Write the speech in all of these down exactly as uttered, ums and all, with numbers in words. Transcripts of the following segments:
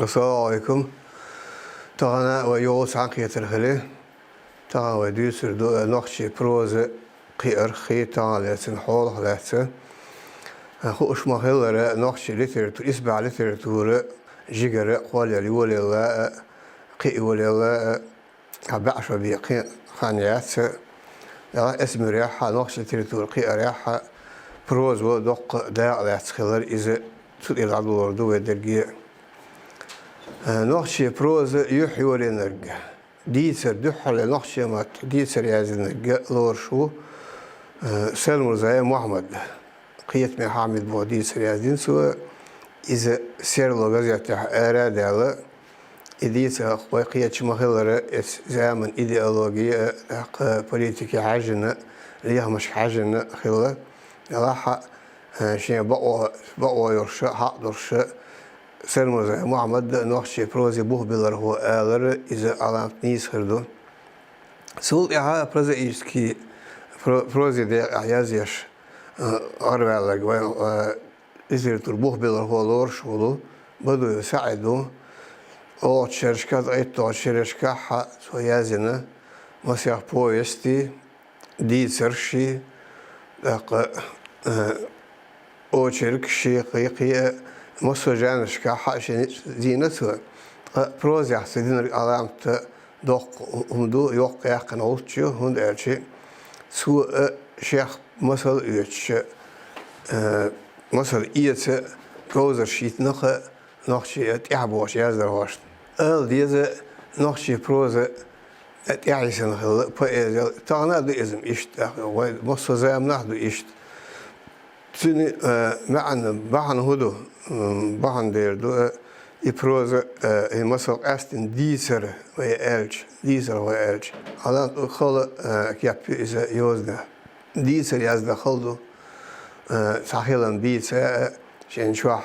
Ассаламу Ӏалайкум. Тахана вай юха цхьаьнакхетар хили. Тахана вай дуьйцур ду нохчийн проза кхиарх, тахана лаьцна хьолах лаьцна. Хууш ма-хиллара, нохчийн литература, исбаьхьа литература жигара кхоллал йолаелла а, кхиъ йолаелла а, хьа баьӀ шо бе кхин хан яц. Яла эсмирехь, нохчийн литература кхиарехь, прозо доккха дакъа лаьцна хилар, иза цу тӀера дӀадолор ду вай дерриге. Нохчийн проза юхь йолаеннарг, дийцар, дуьххьарлера нохчийн маттахь дийцар яздинарг лоруш ву Сармурзаев Мухьаммад. «Кхетаме Хьамид» боху дийцар яздина цо, иза «Серло» газетехь ара а даьлла. И дийцар вай кхеташ ма-хиллара, эцу заманан идеологи а, тӀаккха политике хьаьжжина, лехамашка хьаьжжина хилла. Делахь а, шен бакъо, бакъо йолуш а, хьакъ долуш а, Сармурзаев Мухьаммад а нохчийн прозин бух биллархо алар, иза Ӏаламат нийса хир ду. Цул тӀаьхьа прозаический, про-, прозин декъехь язъеш гӀараваьлларг вайн литературан бух биллархо лоруш волу Бадуев СаӀид ву. ОлгӀачу шерашкахь, ткъе итталгӀачу шерашкахь цо яздина масех повести, дийцарш, тӀаккха очеркаш, кхин-кхин а, массо а жанрашкахь шен ницкъ дина цо. Ткъа прозехь цо динарг Ӏаламат доккха хӀума ду, йоккха яьккхина гӀулч ю, хӀунда аьлча цо а шех масал оьцуш, масал эца говзарш йитина-кх нохчийн тӀаьхьабогӀучу яздархошна. Ала деза, нохчийн проза тӀаьхьайисина хилла, поэзиял, тахана а ду иза-м иштта, вай массо а заманахь а ду иштта. Цуьнан маьӀна, бахьана хӀун ду? Бахьана дера ду и проза, и масал къаьсттина дийцар вай аьлча, дийцар вай аьлча, Ӏаламат хала кеп ю иза йозанехь. Дийцар яздан хала ду, цхьа хилам бийца а шен чохь.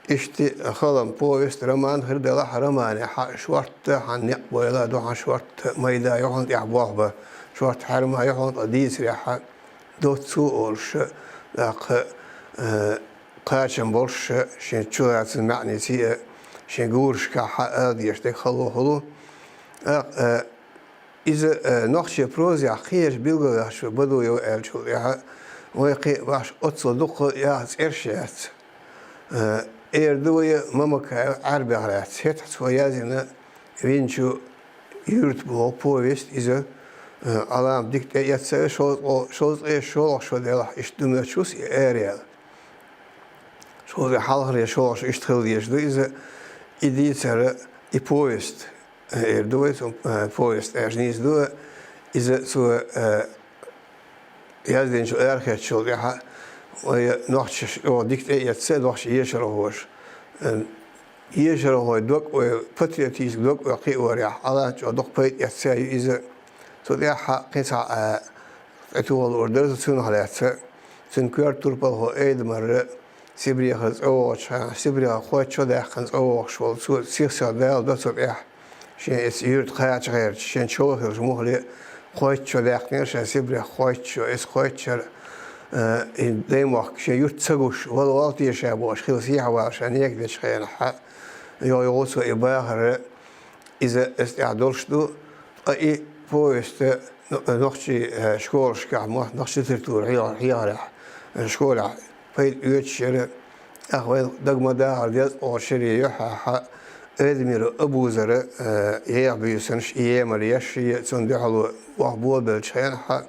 Иштта хала-м повесть, роман хир делахь, романехь шортта хьан некъ бойла а ду, хьан шортта майда ю, хьан тӀехь болх бан шортта хьаьрма ю, хьан ткъа дийцарехь доцца а олуш, тӀаккха кхачам болуш, шен чулацан маьӀнеца а, шен гурашкахь а ала дезаш дерг хало хуьлу. ТӀаккха иза нохчийн прозехь кхераш билгалваьхча, Бадуев аьллачул тӀаьхьа вай кхин а бахьаш оццул дукха яха цӀераш яц. Эр ду вай Мамакаев Ӏаьрбех лаьцна, хӀетахь цо яздина «Винчу юьрта» боху повесть, иза Ӏаламат дика тӀеэцна, шовзткъе, шовзткъе шолгӀа шо делахь иштта ду моьттуш ву и араяьлла. Шовзткъе хьалхара, шолгӀа шо иштта хила дезаш ду иза, и дийцар, и повесть. Эр ду вай цунах, повесть аьлча нийса ду, иза цо яздинчул, арахецначул тӀаьхьа вай нохчаша чӀогӀа дика тӀеэцна, нохчийн ешархоша. Ешархойн дог-ойла, патриотический дог-ойла кхиорехь Ӏаламат чӀогӀа дукха пайда эцна ю иза. Цу тӀаьхьа кхин цхьа а тӀетоха луур дара цунах лаьцна. Цуьнан коьрта турпалхо Эйдамар Сибрехара цӀа вогӀучу хенахь, Сибрехара кхойтта шо даьккхина цӀа вогӀуш волу цо, сих-сиха даладо цу тӀехь. Шен эцу юьрта кхача гӀерташ, шен чов хилча муххале а кхойтта шо даьккхинера шайн Сибрехара, кхойтта шо, эцу кхойтта шарахь, и даймохк шен юьрта ца гуш, вала вал теша бохуш, хила сехьа вала ша нека дечу хенахь, юха-юха цо и бахар, иза эцу тӀехь долуш ду, ткъа и повесть нохчийн школашкахь, мо-, нохчийн литература хьехарехь, школехь пайда оьцуш яра. ТӀаккха вайн дага ма-даххара, дезткъалгӀачу шеран юьххьехь Эйдамиров Абузара еха буьйсанаш, и емал еш, шен цунна дуьхьало боху болабеллачу хенахь,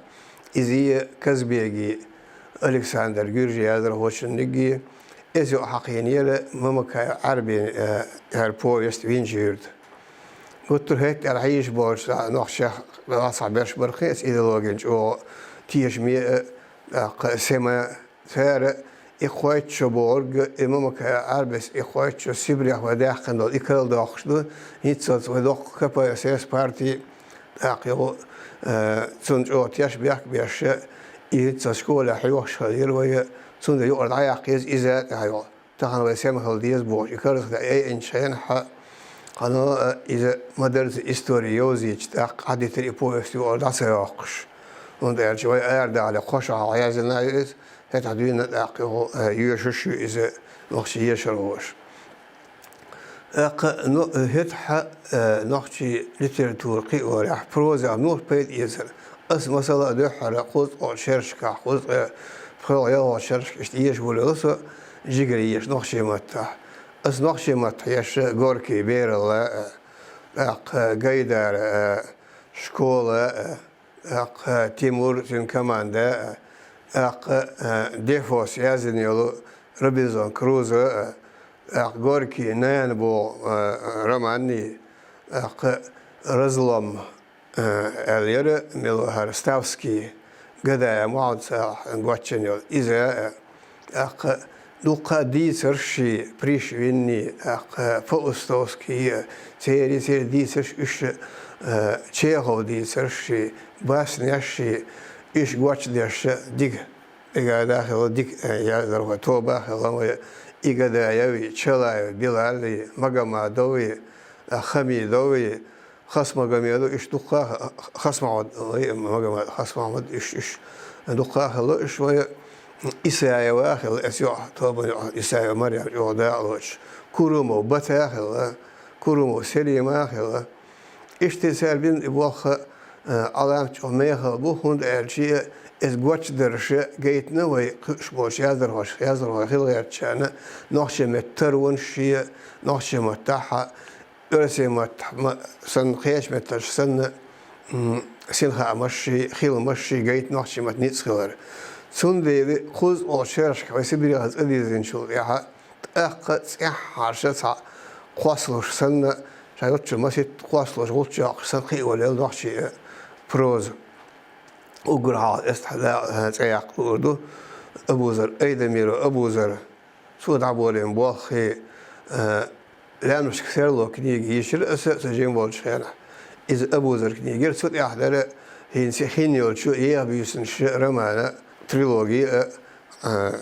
иза а Казбеги Александр Гуьржийн яздархочуьнниг а, эцу юкъа хьакхийнера Мамакаев Ӏаьрбин хӀара повесть «Винчу юьрта». Гуттар хӀетта аьлла хьийзаш болчу нохчех цхьаберш бара кхин а эцу идеологина чӀогӀа тешаме а, тӀаккха сема. Цара и кхойтта шо бохург, и Мамакаев Ӏаьрбис и кхойтта шо Сибрехара вай даьккхина долу и карладоккхуш ду, хӀинццалц вай доккха КПСС парти, тӀаккха юха, цунна чӀогӀа теш бехк а беш, и хӀинццалц школехь хьоьхуш хилира вай, цундела юкъара дӀаяккха еза иза а тӀехь йолу. Тахана вай сема хила деза бохуш, и карзах дӀа айинчу хенахь, кхана а иза ма-дарра цу истори йовзийча, тӀаккха хьадитира и повесть юкъара дӀа ца йоккхуш. ХӀунда аьлча вай арадахале кхо шо хьалха яздина ю иза, хӀетахь дуьйна тӀаккха юха йоьшуш ю иза нохчийн ешархоша. ТӀаккха, ну, хӀетахьа, э, нохчий литература кхиорехь, проза нур пайда эцар. Ас, масала, дуьххьара кхузткъа шерашкахь, кхузткъа пхоьалгӀа ялхолгӀа шерашка иштта еш волавелла со, жигара еш нохчий маттахь. Ас нохчий маттахь еш Горький «Бералла», э, тӀаккха «Гайдар», э, «Школа», э, тӀаккха Тимур, цуьнан команда, тӀаккха, а, Дефос яздина йолу «Робинзон Крузо», тӀаккха Горький «Нана» боху, а, романний, тӀаккха «Разлом», а, аьлла яра, мила хӀара Ставский, Гадаев Мухьаммад цӀарахь гочйина йолу иза, а, тӀаккха дуккха а дийцарш ши, Пришвинний, тӀаккха Паустовский, церан, церан дийцарш уьш, э, Чехов дийцарш ши, баснеш ши, уьш гочдеш дига. Дагахь хилла дига, э, яздархой тоба хилла вай, и Гадаеви, Чалаев Билали, Магомадови, э, Хамидови, Хасмагомедов, уьш дуккха а, Хасмахьмад, ой, Магомад, Хасмахьмад, уьш, уьш дуккха а хилла, уьш вай Исаева хилла, эс йоӀ, тобанан йоӀ, Исаева Марьям чӀогӀа дакъалоцуш. Курумов Бата хилла, Курумов Селима хилла. Иштта цара бина и болх, э, Ӏаламат чӀогӀа мехала бу, хӀунда аьлча эс гочдарша гайтина вай кхуьуш болчу яздархошка, яздархой хила гӀертачарна, нохчийн меттан таронаш шен, нохчийн маттахь, оьрсийн маттахь ма-, санна, кхечу меттанаш санна, м, синхаамаш ши, хиламаш ши гайта нохчийн маттан ницкъ хилар. Цундела кхузткъа шерашка вай Сибрехара цӀа дирзинчул тӀаьхьа, тӀаккха цӀеххьарша цхьа кхоссалуш санна, ша йолччу маситта кхоссалуш гӀулч йоккхуш санна кхиавелла нохчий проза. Уггар хьалха эс тхьа да-, цӀе яккха луур ду Абузар, Айдамиров Абузар. Цо дӀаболийна болх, э, «Лаьмнашка серло» книга йийшира аса, со жима волчу хенахь. Иза Абузар книга яра, цу тӀехь дара хӀинца хин йолчу «Еха буьйсанаш» романа трилоги а, э,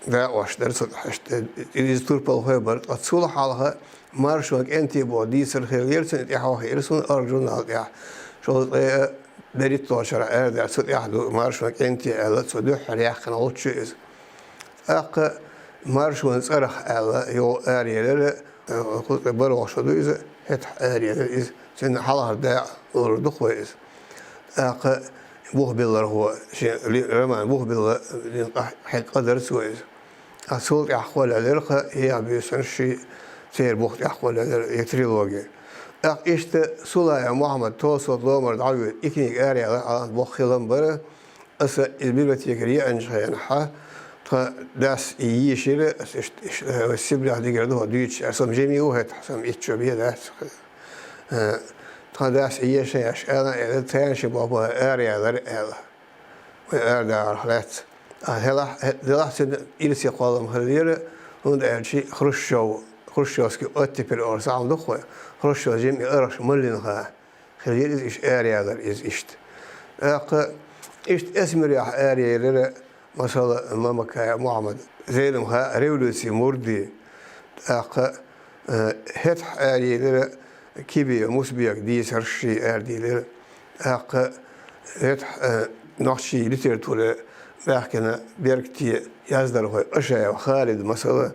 дакъош дара цу тӀехь. Иза турпалхой бара, ткъа цул хьалха «Маршонан кӀентий» боху дийцар хилла яра, цуьнан тӀаьхьо хиира суна «Арг» журнал тӀехь. ШолгӀа ткъе берхӀитталгӀачу шарахь арадаьлла, цу тӀехь ду «Маршонан кӀентий» аьлла, цо дуьххьара яьккхина гӀулч ю иза. ТӀаккха «Маршонан цӀарах» аьлла, йогӀу араелира, кхузткъе бархӀалгӀа шо ду иза, хӀетахь араелира иза. Цуьнан хьалхара дакъа лур ду-кх вай иза. ТӀаккха бухбиллархо, шен ли-, роман бухбилла, хьекъа дара цо иза. Ткъа цул тӀаьхьа кхоллаелира-кх «Еха буьйсанаш» ши, церан бух тӀехь кхоллаелира и трилоги. ТӀаккха иштта Сулаев Мухьаммад «Тосалт ломара дӀавоьду» и книга араелира, Ӏаламат боккха хилам бара. Аса иза библиотекара еанчу хенахь, тхан дас и йийшира, аса иштта, иштта, э, Сибрехара дигара ду хӀара дуьйцуш, аса-м жима ву хӀетахь, аса-м итт шо бен дац. Э, тхан дас и ешан еш, ала а элира, тхайна ши боху араялар аьлла. Вай арадахарх лаьцна. А, хӀелахь, хӀе-, делахь цуьнан ирсе кхоллам хилла яра, хӀунда аьлча Хрущев, хрущевский оттепель олуш цхьа хӀума ду-кх вай, Хрущев жима и арахьаш маллина хан. Хилла яра иза, иштта араялар иза иштта. ТӀаккха иштта эсмирехь араелира, масала, Мамакаев Мухьаммад, «Зелимха, революцин мурдаш». ТӀаккха, э, хӀетахь араелира Кибиев Мусбека дийцарш ши арадийлира. ТӀаккха хӀетахь, э, нохчийн литературе баьхкина бергте яздархой Ашаев Халид, масала,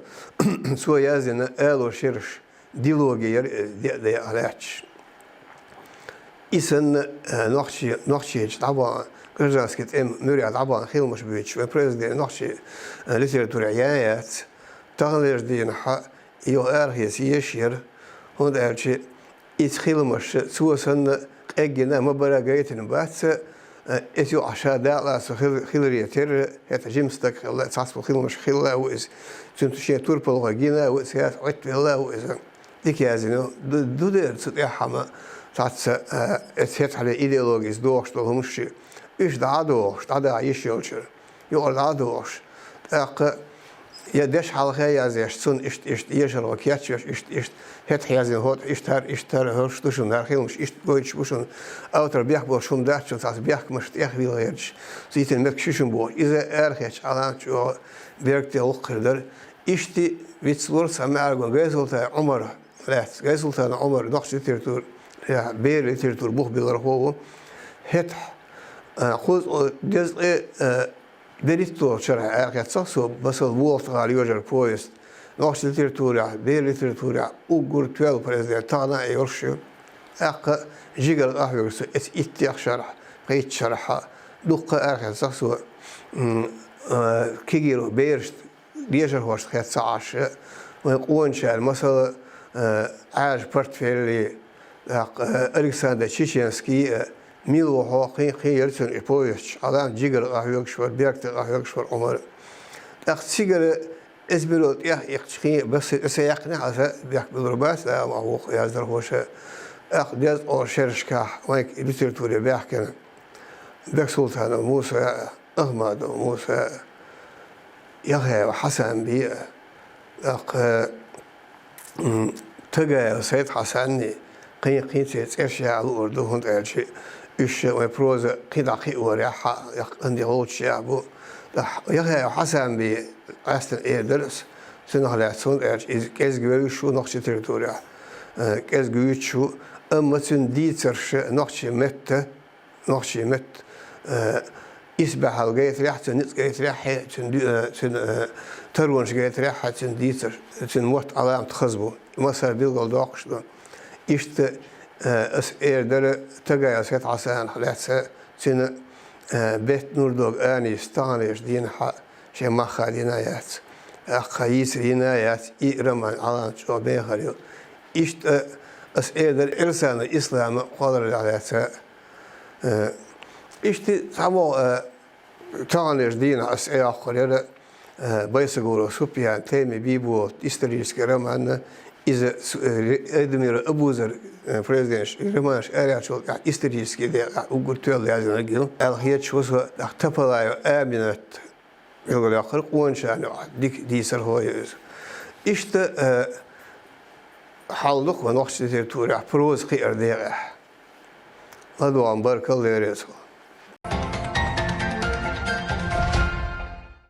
цо яздина ало шераш. Дилоги яра иза, де а, де а лаьтташ. И санна, э, нохчи-, нохчийчу дӀабахана, гражданский тӀеман муьрехь дӀабахана хиламаш буьйцуш вайн произведени нохчийн, э, литературехь ян яц. Таханлерчу дийнахь и юха арахеца еш яра, хӀунда аьлча иза хиламаш цо санна къеггина ма бара гайтина бац, э, иза юкъахь ша дакъалаца хил-, хиларе терра, хӀета жима стаг хилла, цхьаццаболу хиламаш хилла а ву иза. Цуьнан шен турпалхой гина а ву, цаьрца Ӏиттавелла а ву иза. Дика яздина ду-, ду дера цу тӀехь хӀума цхьацца, а, эцу хӀетахьле идеологица догӀуш долу хӀумаш ши. Уьш дӀа а догӀуш, дӀадаха йиш йолчуьра. Юкъара дӀа а догӀуш. ТӀаккха я деш хьалха яздеш, цунна иштта, иштта, эшархо кечвеш, иштта, иштта, хӀетахь яздина хӀотта, иштта хӀара, иштта хӀара, хӀорш ду шуна, хӀара хиламаш иштта гойтуш бу шуна. Автор бехк болуш хӀума дац шуна, цхьацца бехкамаш тӀехвийла гӀерташ. Цу йитина меттиг ши шуна бохуш. Иза арахецча Ӏаламат чӀогӀа бергте гӀуллакх хир дара. Иштта вицлура цхьа маьӀаргон Гайсултан Ӏумар лаьцна. Гайсултан Ӏумар нохчийн литература, я, берийн литературан бухбиллархо ву. ХӀетахь, а, кхузткъе дезткъе, а, берхӀитталгӀачу шарахь арахецна цо, масала, «Болат-гӀала йожар» повесть, Нохчийн литературехь, берийн литературехь уггар тоьлла произведени тахана а йолуш ю. ТӀаккха жигара къахьоьгуш со эца иттех шарахь, пхийтта шарахь дуккха а арахецна со, м, а, кегийрхой берашна, дешархошна хетта ца Ӏаш, вайн къоначарна, масала, а, Ӏаьржа портфелли, тӀаккха, а, Александр Чеченский, а, мила ву хьо, кхин, кхин яра цуьнан и повесташ, Ӏаламат жигара къахьоьгуш вара, беркате къахьоьгуш вара Ӏумар. ТӀаккха цигара эза мирол тӀех иккхачу кхин а басса тӀе ца яьккхинехь, аса бехк буьллур бац, Дала мукъ лахь, яздинархоша. ТӀаккха дезткъа шерашкахь вайн литературе баьхкина Бексултанов Муса а, Ахмадов Муса а, Яхаев Хьасан бен а, тӀаккха, м, Тагаев Сайд-Хьасанний, кхин, кхин церан цӀераш яха луур ду, хӀунда аьлча уьш вайн проза кхин дӀа кхиорехь а, яккха анди гӀулчаш яха бу. ТӀаккха Яхаев Хьасан бен къаьстина эр дара ас, цунах лаьцна, хӀунда аьлча иза кӀезга вевзаш ву нохчийн литературехь, э, кӀезга вуьйцуш ву, амма цуьнан дийцарш нохчийн метта, нохчийн метта, э, исбаьхьалла гайтарехь а, цуьнан ницкъ гайтарехь а, цуьнан ду-, э, цуьнан, э, таронаш гайтарехь а, цуьнан дийцар, цуьнан мотт, Ӏаламат хаза бу. Массара билгалдоккхуш ду. Иштта, э, ас эр дара Тагаев Сайд-Хьасанах лаьцна, цуьнан, э, беттан нур догу Анис таханлерчу дийнахь а шен мах хадийна а яц, тӀаккха йийцар йина а яц, и роман Ӏаламат чӀогӀа бехар ю. Иштта ас эр дара Ӏирсанов Ислама кхоллараллех лаьцна. Э, иштта цхьа вогӀу, э, таханлерчу дийнахь ас цӀе йоккхур яра, э, Байсагуров Супьян, Тайми Бийболат исторический роман, иза, э, Айдамиров Абузар, э, произведенеш, романаш арахьарчул тӀаьхьа исторический декъехь уггар тоьлла яздинарг ю аьлла хеташ ву со, тӀаккха Топалаева Аминат билгалйоккхура, къоначарна дика дийцархо ю иза. Иштта, э, хьал ду-кх вайн нохчийн литературехь проза кхиаран декъехь. ЛадогӀам, баркалла леррина цо.